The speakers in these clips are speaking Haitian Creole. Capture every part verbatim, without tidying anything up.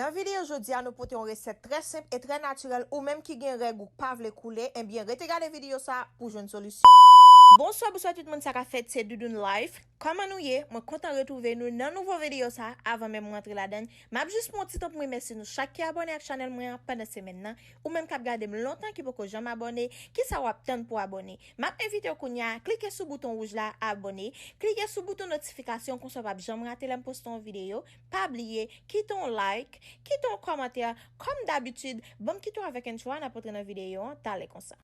Nan videyo jodi a, nou pote yon resèt trè senp e trè natirèl. Ou menm ki gen règ ou k pa vle koule, ebyen, rete gade videyo sa pou jwenn solisyon. Bonswa, bonswa tout moun, sa k ap fèt, se Doudoune Life. Kòman nou ye? Mwen kontan retwouve nou nan nouvo videyo sa. Avan menm mwen antre ladan l, m ap jis pran yon ti tan pou m remèsye nou chak ki abòne ak chanèl mwen an pandan semèn nan. Ou menm k ap gade m lontan ki poko janm abòne, kisa w ap tann pou abòne? M ap envite w kounye a, klike sou bouton wouj la, abòne, klike sou bouton notifikasyon, konsa w p ap janm rate lè m poste yon videyo. Pa bliye, kite yon like, kite yon kòmantè, kòm dabitid, ban m kite w avèk entwo a, n ap antre nan videyo an talè konsa.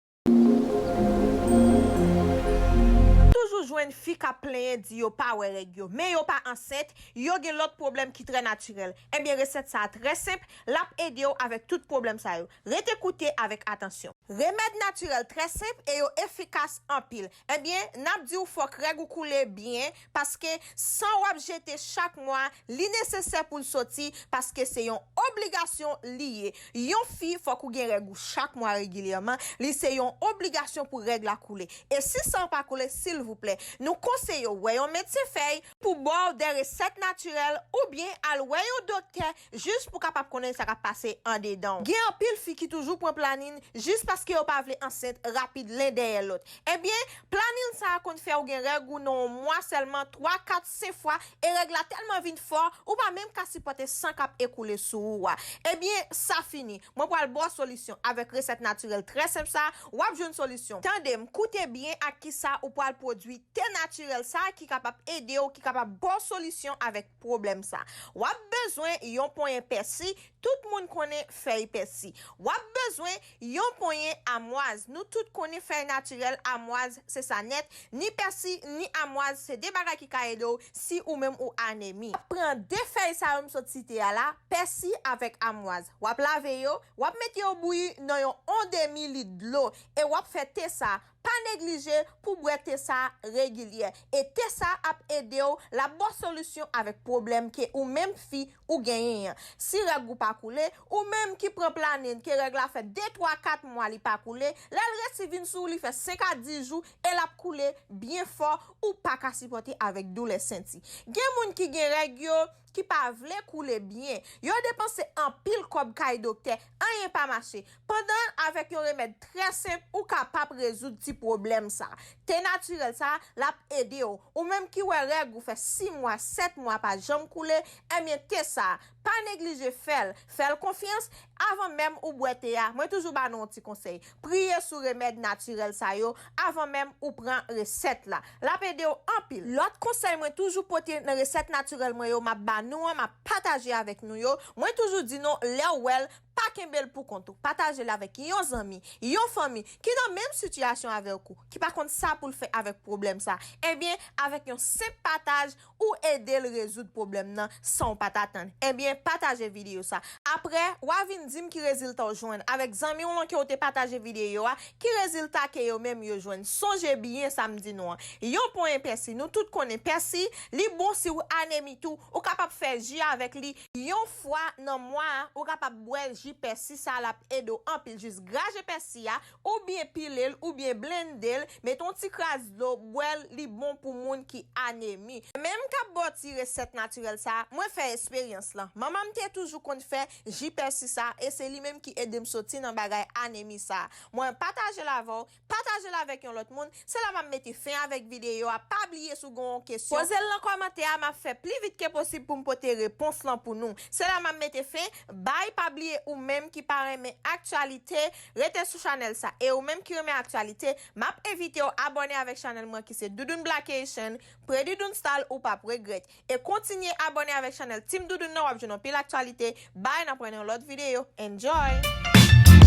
Toujou jwenn fi k ap plenyen, di yo pa wè règ yo, men yo pa ansent, yo gen lòt pwoblèm ki trè natirèl. Ebyen, resèt sa a trè senp, l ap ede w avèk tout pwoblèm sa yo. Rete koute avèk atansyon. Remèd natirèl trè senp e yo efikas anpil. Ebyen, n ap di w fòk règ ou koule byen, paske san w ap jete chak mwa, li nesesè pou l soti, paske se yon obligasyon li ye. Yon fi, fòk ou gen règ ou chak mwa regilyèman, li se yon obligasyon pou règ la koule. E si san pa koule, silvouplè, nou konseye w wè yon medsen fèy pou ba w de resèt natirèl oubyen al wè yon doktè jis pou kapab konnen sa k ap pase andedan w. Gen anpil fi ki toujou pran planin jis paske yo pa vle ansent rapid len dèyè lòt. Ebyen, planin sa a konn fè w gen règ ou nan yon mwa sèlman twa, kat, senk fwa, e règ la tèlman vin fò, ou pa menm ka sipòte san k ap ekoule sou ou a. Ebyen, sa fini. Mwen pral ba w solisyon. Avèk resèt natirèl trè senp sa, w ap jwenn solisyon. Tande m, koute byen ak kisa ou pral pwodui te natirèl sa ki kapab ede w, ki kapab ba w solisyon avèk pwoblèm sa. W ap bezwen yon ponyen pèsi, tout moun konnen fèy pèsi. W ap bezwen yon ponyen amwaz. Nou tout konnen fèy natirèl, amwaz, se sa nèt. Ni pèsi, ni amwaz, se de bagay ki ka ede w si ou menm ou anemi. Pran de fèy sa yo m sot site a la, pèsi avèk amwaz. W ap lave yo, w ap mete yo bouyi nan yon, yon demi lit dlo e w ap fè te sa. Pa neglije pou bwè te sa regilyè. E te sa ap ede w, l ap ba w solisyon avèk pwoblèm ke ou menm fi ou genyen an. Si règ ou pa koule, ou menm ki pran planin ke règ la fè de, twa, kat mwa li pa koule, lè l resi vin sou ou, li fè senk a dis jou e l ap koule byen fò, ou pa ka sipòte avèk doulè senti. Gen moun ki gen règ yo, ki pa vle koule byen. Yo depanse anpil kòb kay doktè, anyen pa mache. Pandan avèk yon remèd trè senp, ou kapab rezoud ti pwoblèm sa. Te natirèl sa, l ap ede w. Ou menm ki wè règ ou fè sis mwa, sèt mwa pa janm koule, ebyen te sa, pa neglije fè l. Fè l konfyans avan menm ou bwè te a. Mwen toujou ba nou yon ti konsèy. Priye sou remèd natirèl sa yo avan menm ou pran resèt la. L ap ede w anpil. Lòt konsèy mwen toujou pote nan resèt natirèl mwen yo, m ap ba nou an, m ap pataje avèk nou yo. Mwen toujou di nou, lè w wè l, pa kenbe l pou kont ou. Pataje l avèk yon zanmi, yon fanmi ki nan menm sitiyasyon avèk ou, ki pa konn sa pou l fè avèk pwoblèm sa. Ebyen, avèk yon senp pataj, ou ede l rezoud pwoblèm nan san w pa t atann. Ebyen, pataje videyo sa. Apre, w a vin di m ki rezilta w jwenn avèk zanmi w lan ke w te pataje videyo a, ki rezilta ke yo menm yo jwenn. Sonje byen sa m di nou an. Yon ponyen pèsi, nou tout konnen pèsi, li bon si w anemi tou, ou kapab fè ji avèk li. Yon fwa nan mwa a, ou kapab bwè ji pèsi sa, l ap ede w anpil. Jis graje pèsi a, oubyen pile l, oubyen blende l, mete yon ti kras dlo, bwè l, li bon pou moun ki anemi. Men m k ap ba w ti resèt natirèl sa, mwen fè esperyans lan. Manman m te toujou konn fè ji pèsi sa, e se li menm ki ede m soti nan bagay anemi sa. Mwen pataje l avè w, pataje l avèk yon lòt moun. Se la m ap mete fen avèk videyo a. Pa bliye si w gen yon kesyon, poze l nan kòmantè a, m ap fè pli vit ke posib pou m pote repons lan pou nou. Se la m ap mete fen. Bye, pa bliye ou menm ki pa renmen aktyalite, rete sou chanèl sa. E ou menm ki renmen aktyalite, m ap envite w abòne avèk chanèl mwen ki se Doudoune Black Haitian, Pretty Doune Style, ou p ap regrèt. E kontinye abòne avèk chanèl Team Doudoune nan, w ap jwenn anpil aktyalite. Bye, n ap wè nan yon lòt videyo. Enjoy!